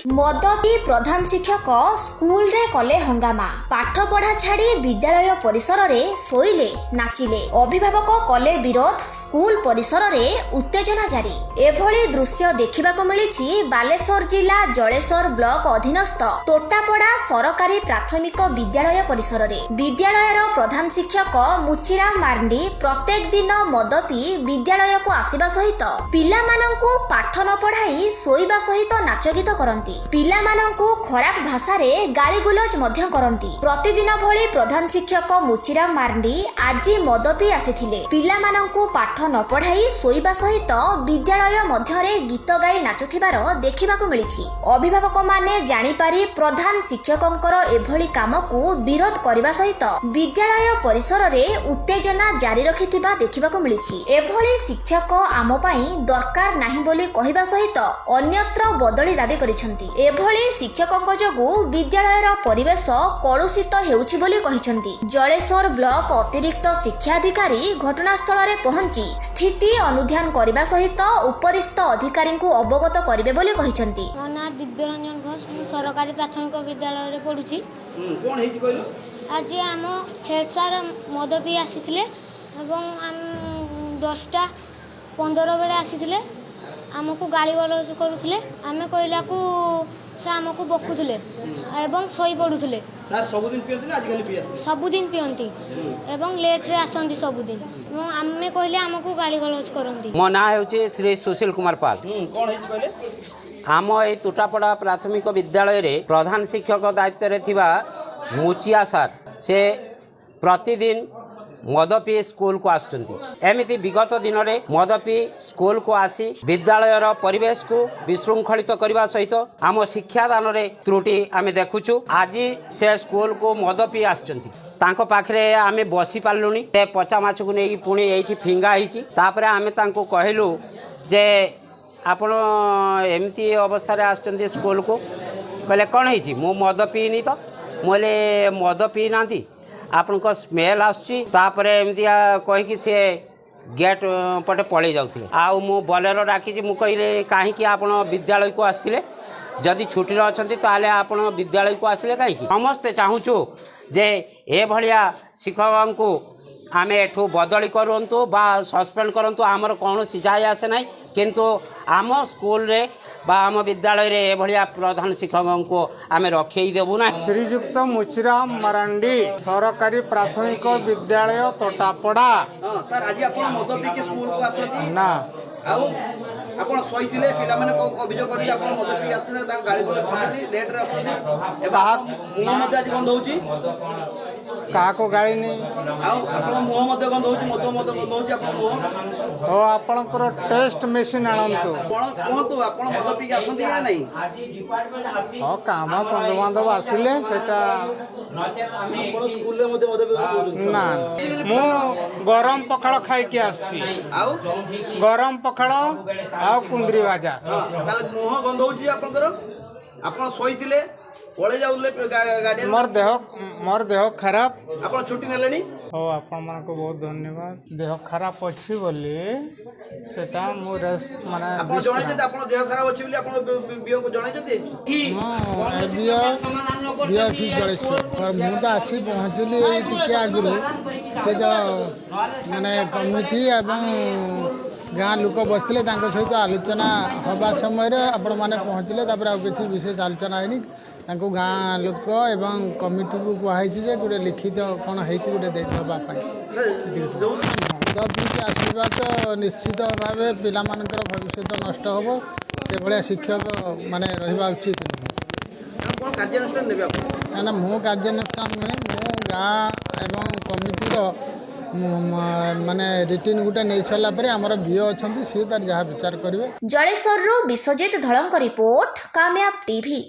ମଦ ପିଇ ପ୍ରଧାନ ଶିକ୍ଷକ ସ୍କୁଲରେ କଲେ ହଙ୍ଗାମା। ପାଠପଢା ଛାଡି ବିଦ୍ୟାଳୟ ପରିସରରେ ଶୋଇଲେ, ନାଚିଲେ। ଅଭିଭାବକ କଲେ ବିରୋଧ। ସ୍କୁଲ ପରିସରରେ ଉତ୍ତେଜନା ଜାରି। ଏଭଳି ଦୃଶ୍ୟ ଦେଖିବାକୁ ମିଳିଛି ବାଲେଶ୍ୱର ଜିଲ୍ଲା ଜଳେଶ୍ୱର ବ୍ଲକ ଅଧୀନସ୍ଥ ତୋଟାପଡା ସରକାରୀ ପ୍ରାଥମିକ ବିଦ୍ୟାଳୟ ପରିସରରେ। ବିଦ୍ୟାଳୟର ପ୍ରଧାନ ଶିକ୍ଷକ ମୁଚିରାମ ମାର୍ଣ୍ଡି ପ୍ରତ୍ୟେକ ଦିନ ମଦ ପିଇ ବିଦ୍ୟାଳୟକୁ ଆସିବା ସହିତ ପିଲାମାନଙ୍କୁ ପାଠ ନ ପଢାଇ ଶୋଇବା ସହିତ ନାଚ ଗୀତ କରନ୍ତି। ପିଲାମାନଙ୍କୁ ଖରାପ ଭାଷାରେ ଗାଳିଗୁଲଜ ମଧ୍ୟ କରନ୍ତି। ପ୍ରତିଦିନ ଭଳି ପ୍ରଧାନ ଶିକ୍ଷକ ମୁଚିରାମ ମାର୍ଣ୍ଡି ଆଜି ମଦ ପିଇ ଆସିଥିଲେ। ପିଲାମାନଙ୍କୁ ପାଠ ନ ପଢାଇ ଶୋଇବା ସହିତ ବିଦ୍ୟାଳୟ ମଧ୍ୟରେ ଗୀତ ଗାଇ ନାଚୁଥିବାର ଦେଖିବାକୁ ମିଳିଛି। ଅଭିଭାବକମାନେ ଜାଣିପାରି ପ୍ରଧାନ ଶିକ୍ଷକଙ୍କର ଏଭଳି କାମକୁ ବିରୋଧ କରିବା ସହିତ ବିଦ୍ୟାଳୟ ପରିସରରେ ଉତ୍ତେଜନା ଜାରି ରଖିଥିବା ଦେଖିବାକୁ ମିଳିଛି। ଏଭଳି ଶିକ୍ଷକ ଆମ ପାଇଁ ଦରକାର ନାହିଁ ବୋଲି କହିବା ସହିତ ଅନ୍ୟତ୍ର ବଦଳି ଦାବି କରିଛନ୍ତି। ଏଭଳି ଶିକ୍ଷକଙ୍କ ଯୋଗୁଁ ବିଦ୍ୟାଳୟର ପରିବେଶ କଳୁଷିତ ହେଉଛି ବୋଲି କହିଛନ୍ତି। ଜଳେଶ୍ୱର ବ୍ଲକ ଅତିରିକ୍ତ ଶିକ୍ଷାଧିକାରୀ ଘଟଣାସ୍ଥଳରେ ପହଞ୍ଚି ସ୍ଥିତି ଅନୁଧ୍ୟାନ କରିବା ସହିତ ଉପରିସ୍ଥ ଅଧିକାରୀଙ୍କୁ ଅବଗତ କରିବେ ବୋଲି କହିଛନ୍ତି। ମୋ ନାଁ ଦିବ୍ୟରଞ୍ଜନ ଘୋଷ। ମୁଁ ସରକାରୀ ପ୍ରାଥମିକ ବିଦ୍ୟାଳୟରେ ପଢ଼ୁଛି। କ'ଣ ହେଇଛି କହିଲୁ? ଆଜି ଆମ ହେଡ଼୍ ସାର୍ ମଦ ପିଇ ଆସିଥିଲେ ଏବଂ ଆମ 10:15 ବେଳେ ଆସିଥିଲେ। ଆମକୁ ଗାଳି ଗୁଲଜ କରୁଥିଲେ। ଆମେ କହିଲାକୁ ସେ ଆମକୁ ବକୁଥିଲେ ଏବଂ ଶୋଇ ପଡ଼ୁଥିଲେ। ସାର୍ ସବୁଦିନ ପିଅନ୍ତି ନା ଆଜିକାଲି ପିଇ ଆସିଥିଲେ? ସବୁଦିନ ପିଅନ୍ତି ଏବଂ ଲେଟ୍ରେ ଆସନ୍ତି ସବୁଦିନ ଏବଂ ଆମେ କହିଲେ ଆମକୁ ଗାଳି ଗୁଲଜ କରନ୍ତି। ମୋ ନାଁ ହେଉଛି ଶ୍ରୀ ସୁଶୀଲ କୁମାର ପାଲ। କ'ଣ ହେଇଛି କହିଲେ? ଆମ ଏଇ ତୁଟାପଡ଼ା ପ୍ରାଥମିକ ବିଦ୍ୟାଳୟରେ ପ୍ରଧାନ ଶିକ୍ଷକ ଦାୟିତ୍ୱରେ ଥିବା ମୁଚିଆ ସାର୍, ସେ ପ୍ରତିଦିନ ମଦ ପିଇ ସ୍କୁଲକୁ ଆସୁଛନ୍ତି। ଏମିତି ବିଗତ ଦିନରେ ମଦ ପିଇ ସ୍କୁଲକୁ ଆସି ବିଦ୍ୟାଳୟର ପରିବେଶକୁ ବିଶୃଙ୍ଖଳିତ କରିବା ସହିତ ଆମ ଶିକ୍ଷାଦାନରେ ତ୍ରୁଟି ଆମେ ଦେଖୁଛୁ। ଆଜି ସେ ସ୍କୁଲକୁ ମଦ ପିଇ ଆସିଛନ୍ତି। ତାଙ୍କ ପାଖରେ ଆମେ ବସି ପାରିଲୁନି। ସେ ପଚା ମାଛକୁ ନେଇକି ପୁଣି ଏଇଠି ଫିଙ୍ଗା ହେଇଛି। ତାପରେ ଆମେ ତାଙ୍କୁ କହିଲୁ ଯେ ଆପଣ ଏମିତି ଅବସ୍ଥାରେ ଆସିଛନ୍ତି ସ୍କୁଲକୁ? କହିଲେ, କ'ଣ ହେଇଛି? ମୁଁ ମଦ ପିଇନି ତ। ମୁଁ କହିଲି, ମଦ ପିଇନାହାନ୍ତି, ଆପଣଙ୍କ ସ୍ମେଲ୍ ଆସୁଛି। ତାପରେ ଏମିତିଆ କହିକି ସିଏ ଗେଟ୍ ପଟେ ପଳେଇ ଯାଉଥିଲେ। ଆଉ ମୁଁ ବଲେରୋ ଡାକିଛି। ମୁଁ କହିଲି, କାହିଁକି ଆପଣ ବିଦ୍ୟାଳୟକୁ ଆସିଥିଲେ? ଯଦି ଛୁଟିରେ ଅଛନ୍ତି, ତାହେଲେ ଆପଣ ବିଦ୍ୟାଳୟକୁ ଆସିଲେ କାହିଁକି? ସମସ୍ତେ ଚାହୁଁଛୁ ଯେ ଏଭଳିଆ ଶିକ୍ଷକଙ୍କୁ ଆମେ ଏଠୁ ବଦଳି କରନ୍ତୁ ବା ସସ୍ପେଣ୍ଡ କରନ୍ତୁ, ଆମର କୌଣସି ଯାଏ ଆସେ ନାହିଁ। କିନ୍ତୁ ଆମ ସ୍କୁଲରେ ବା ଆମ ବିଦ୍ୟାଳୟରେ ଏଭଳିଆ ପ୍ରଧାନ ଶିକ୍ଷକଙ୍କୁ ଆମେ ରଖେଇ ଦେବୁ ନାହିଁ। ଶ୍ରୀଯୁକ୍ତ ମୁଚିରାମ ମାରାଣ୍ଡି, ସରକାରୀ ପ୍ରାଥମିକ ବିଦ୍ୟାଳୟ, ତୋଟାପଡ଼ା। ହଁ ସାର୍, ଆଜି ଆପଣ ମଦ ପିଇକି ସ୍କୁଲକୁ ଆସୁଛନ୍ତି? ନା। ଆଉ ଆପଣ ଶୋଇଥିଲେ। ପିଲାମାନେ ଅଭିଯୋଗ କରିକି ଆପଣ ମଦ ପିଇକି ଆସିଲେ, ତାଙ୍କୁ ଗାଳି ଗୁଲଜ କରୁଛନ୍ତି, ଲେଟ୍ରେ ଆସୁଛନ୍ତି ଏବଂ ମୁହଁ ମଧ୍ୟ ଆଜି ଗନ୍ଧ ହେଉଛି। କାହାକୁ ଗାଳିନି। ଆଉ ଆପଣଙ୍କ ମୁହଁ ମଧ୍ୟ ଗନ୍ଧ ହେଉଛି। ମଦ ମଦ ଗନ୍ଧ ହେଉଛି ଆପଣଙ୍କ ମୁହଁ। ହଉ, ଆପଣଙ୍କର ଟେଷ୍ଟ ମେସିନ୍ ଆଣନ୍ତୁ। ଆପଣ କୁହନ୍ତୁ, ଆପଣ ମଦ ପିଇକି ଆସନ୍ତି ନା ନାହିଁ? ହଁ, କାମ ବନ୍ଧୁବାନ୍ଧବ ଆସିଲେ ସେଟା। ଆପଣ ସ୍କୁଲରେ ମଧ୍ୟ ମଦ ପିଇ କହୁଛନ୍ତି? ନା, ମୁଁ ଗରମ ପଖାଳ ଖାଇକି ଆସିଛି। ଆଉ? ଗରମ ପଖାଳ ଆଉ କୁନ୍ଦୁରି ଭଜା। ହଁ, ତାହେଲେ ମୁହଁ ଗନ୍ଧ ହେଉଛି ଆପଣଙ୍କର। ଆପଣ ଶୋଇଥିଲେ, ପଳେଇ ଯାଉଥିଲେ ଗାର୍ଡିଆନ। ମୋର ଦେହ ଖରାପ। ଆପଣ ଛୁଟି ନେଲେଣି? ହଉ, ଆପଣମାନଙ୍କୁ ବହୁତ ଧନ୍ୟବାଦ। ଦେହ ଖରାପ ଅଛି ବୋଲି ସେଟା ମୁଁ ରେଷ୍ଟ ମାନେ ଆପଣ ଜଣାଇଛନ୍ତି ଆପଣ ଦେହ ଖରାପ ଅଛି ବୋଲି? ଆପଣ ବିଓଙ୍କୁ ଜଣାଇଛନ୍ତି? ହଁ, ବିଓ, ବିଓ ଅଫିସ୍ ଜଳେଶ୍ୱର। ମୁଁ ତ ଆସି ପହଞ୍ଚିଲି ଏଇ ଟିକେ ଆଗରୁ। ସେ ତ ମାନେ କମିଟି ଏବଂ ଗାଁ ଲୋକ ବସିଥିଲେ। ତାଙ୍କ ସହିତ ଆଲୋଚନା ହେବା ସମୟରେ ଆପଣମାନେ ପହଞ୍ଚିଲେ। ତାପରେ ଆଉ କିଛି ବିଶେଷ ଆଲୋଚନା ହେଇନି। ତାଙ୍କୁ ଗାଁ ଲୋକ ଏବଂ କମିଟିକୁ କୁହାହେଇଛି ଯେ ଗୋଟେ ଲିଖିତ କ'ଣ ହେଇଛି ଗୋଟେ ଦେଇଦେବା ପାଇଁ। ଯୋଉ ମଦ ପିଇକି ଆସିବା ତ ନିଶ୍ଚିତ ଭାବେ ପିଲାମାନଙ୍କର ଭବିଷ୍ୟତ ନଷ୍ଟ ହେବ। ସେଭଳିଆ ଶିକ୍ଷକ ମାନେ ରହିବା ଉଚିତ ନୁହେଁ। କ'ଣ କାର୍ଯ୍ୟାନୁଷ୍ଠାନ ନେବେ ଆପଣ? ନା ନା, ମୁଁ କାର୍ଯ୍ୟାନୁଷ୍ଠାନ ନୁହେଁ। ମୁଁ ଗାଁ ଏବଂ କମିଟିର ମାନେ ରିଟିନ୍ ଗୋଟେ ନେଇ ସାରିଲା ପରେ ଆମର ବିଓ ଅଛନ୍ତି, ସିଏ ତାର ଯାହା ବିଚାର କରିବେ। ଜଳେଶ୍ୱରରୁ ବିଶ୍ୱଜିତ ଧଳଙ୍କ ରିପୋର୍ଟ, କାମୟାବ ଟିଭି।